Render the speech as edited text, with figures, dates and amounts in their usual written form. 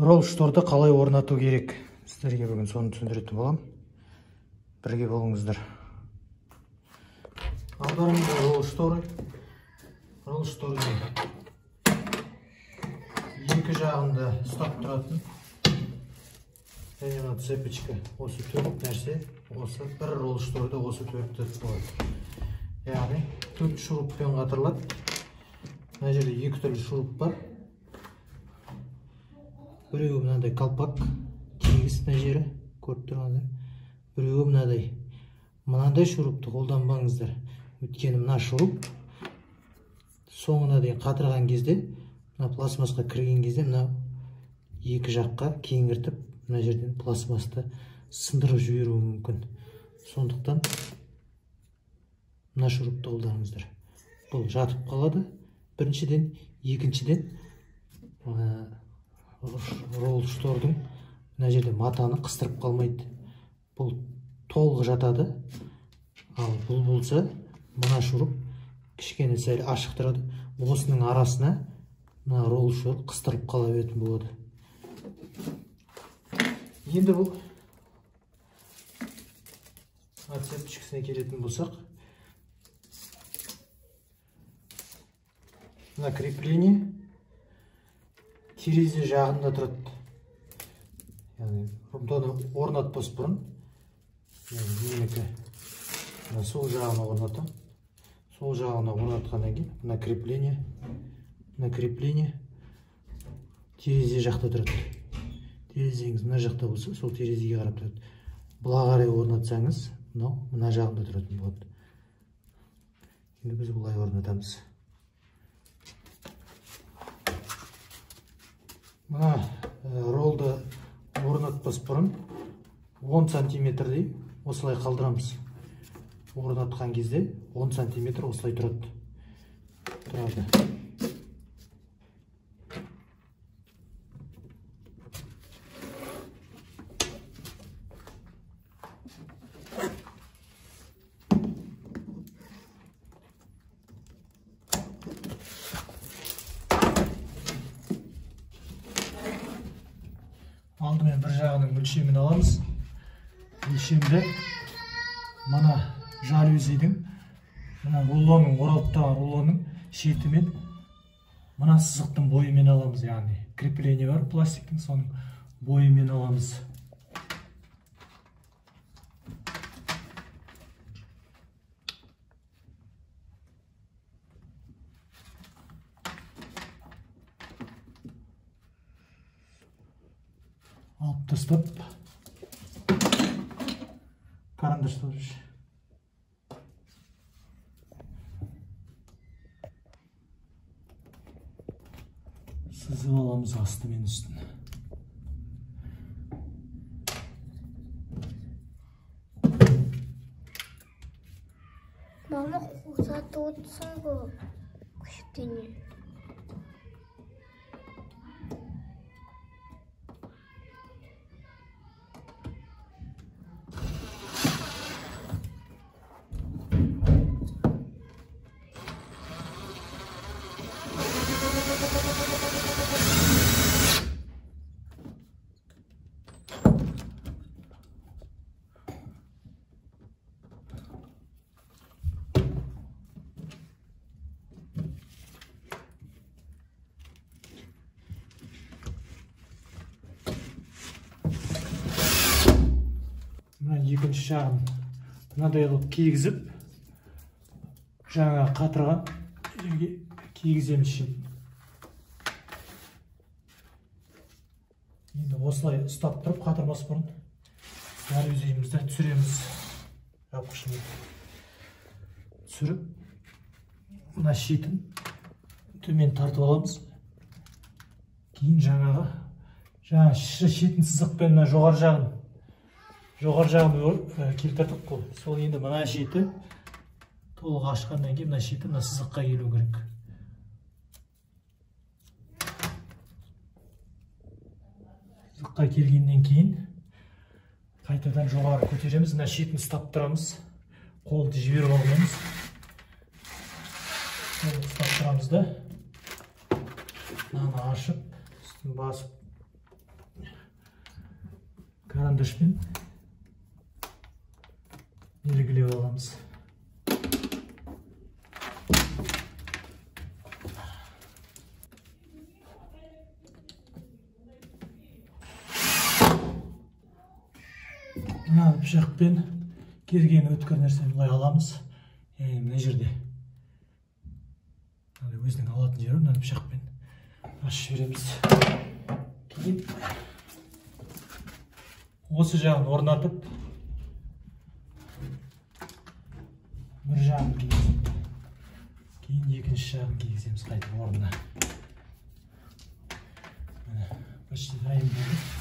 Ролл-шторды қалай орнату керек? Сіздерге бүгін соны түсіндіретін боламын. Бірге болыңыздар. Алдарыңызда ролл-шторы. Ролл-штордың екі жағында ұстап тұратын және мына цепочка, осы төрт нәрсе, осы бір ролл-шторда осы төрт зат болады. Яғни төрт шуруппен қатырылады. Мына жерде екі түрлі шуруп бар. Біреуі мынандай колпак, тегіс мына жері, көріп тұрғандар. Біреуі мынадай. Мынандай шурупты қолданбаңыздар. Өйткені мына шуруп соңына дейін қатырған кезде, мына пластмассқа кірген кезде мына екі жаққа кеңіртіп, мына жерден пластмассты сындырып жіберуі мүмкін. Сондықтан мына шурупты қолданыңыздар. Бұл жатып қалады. Біріншіден, екіншіден ролл штордың мына жерде матаны қыстырып қалмайды. Бұл толық жатады. Ал бұл болса, мына шуруп кішкене сәл ашық тұрады. Осының арасына мына ролл штор қыстырып қала беретін болады. Енді бұл цепочкасына келетін болсақ, мына крепление терезе жағында тұрады. Яғни бұны орнатпас бұрын, менікі мына сол жағына орнатамын. Сол жағына орнатқаннан кейін мына крепление терезе жақта тұрады. Терезеңіз мына жақта болса, сол терезеге қарап тұрады. Бұла қарай орнатсаңыз, мынау мына жағында тұратын болады. Енді біз бұлай орнатамыз. Мына ролды орнатпас бұрын 10 сантиметрдей осылай қалдырамыз. Орнатқан кезде 10 сантиметр осылай тұрады. Алдымен бір жағының өлшемін аламыз. Өлшемді мына жалюзидің, мына рулонның, оралып тұрған рулонның шетімен мына сызықтың бойымен аламыз. Яғни крепление бар пластиктің, соның бойымен аламыз. Алып тастап, карандаштап сызып аламыз асты мен үстін. Мама, қосатып отырсың ғой күшіктене. Екінші жағын мынадай қылып кигізіп, жаңа қатырған жерге кигіземіз. Енді осылай ұстап тұрып, қатырмас бұрын жалюзиімізді түсіреміз. Жапқышымен түсіріп, мына шетін төмен тартып аламыз. Кейін жаңа шетін сызықпен мына жоғары жағын келтірдік қой. Сол енді мына шеті толық ашқаннан кейін мына шеті мына сызыққа келу керек. Сызыққа келгеннен кейін қайтадан жоғары көтереміз, мына шетін ұстап тұрамыз, қолды жіберіп алмаймыз. Ұстап тұрамыз да, мынаны ашып, үстін басып Карандашпен белгілеп аламыз. Мына пышақпен келген өткір нәрсені былай аламыз. Яғни мына жерде өзінің алатын жері, мынаны пышақпен ашып жібереміз. Кейін осы жағын орнатып, бір жағын кигізіп, кейін екінші жағын кигіземіз қайтып орнына. Міне, почти дайын болды.